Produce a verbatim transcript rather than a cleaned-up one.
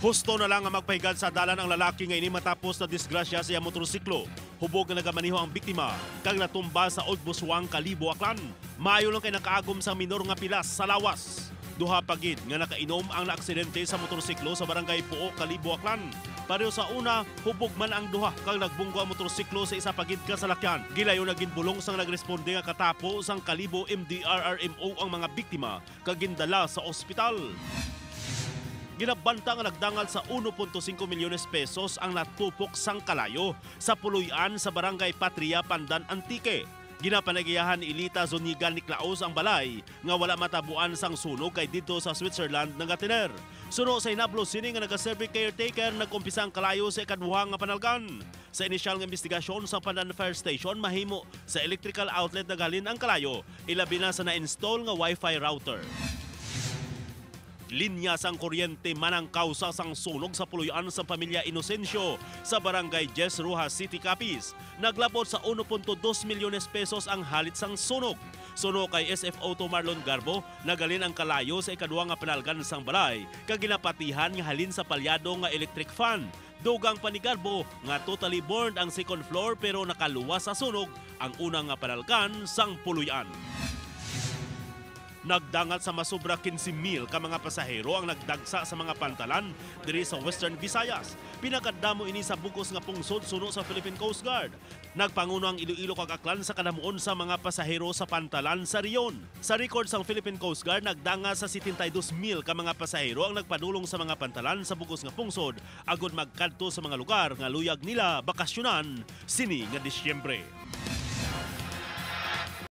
Husto na lang nga magpahigad sa dalan ang lalaki nga ini matapos na disgrasya sa iya motorsiklo. Hubog nga nagamaneho ang biktima kag natumba sa Old Busuang, Kalibo, Aklan. Maayo lang kay nakaagom sang minor nga pilas sa lawas. Duha pa gid nga nakainom ang naaksidente sa motorsiklo sa barangay Puo, Kalibo, Aklan. Pareho sa una, hubog man ang duha kag nagbunggo ang motorsiklo sa isa pa gid ka salakyan. Gilayon na ginbulong sang nagresponde nga katapo sang Kalibo M D R R M O ang mga biktima kag gindala sa ospital. Ginabanta nga nagdangat sa uno punto singko milyones pesos ang natupok sang kalayo sa puloy-an sa Barangay Patria, Pandan, Antique. Ginapanag-iyahan ni Elita Zuniga Niclaos ang balay nga wala matabuan sang sunog kay didto sa Switzerland nagatiner. Suno sa hinablo sini nga naga-survey caretaker, nag-umpisa ang kalayo sa ikaduha nga panalgan. Sa inisyal nga investigasyon sa Pandan Fire Station, mahimo sa electrical outlet naghalin ang kalayo, ilabi na sa na-install nga Wi-Fi router. Linya sang kuryente man ang kawsa sang sunog sa puloy-an sang pamilya Inocencio sa Barangay Diez Rojas City, Capiz. Naglabot sa uno punto dos milyones pesos ang halit sang sunog. Suno kay S F O two Marlon Garbo, naghalin ang kalayo sa ikaduha nga panalgan sang balay kag ginapatihan nga halin sa palyado nga electric fan. Dugang pa ni Garbo nga totally burned ang second floor, pero nakaluwas sa sunog ang una nga panalgan sang puloy-an. Nagdangat sa masobra quince mil ka mga pasahero ang nagdagsa sa mga pantalan diri sa Western Visayas. Pinakadamo ini sa bug-os nga pungsod suno sa Philippine Coast Guard. Nagpanguno ang Iloilo kag Aklan sa kadamuon sa mga pasahero sa pantalan sa rehiyon. Sa record sang Philippine Coast Guard, nagdangat sa setenta y dos mil ka mga pasahero ang nagpadulong sa mga pantalan sa bug-os nga pungsod agod magkadto sa mga lugar nga luyag nila bakasyonan sini nga Disyembre.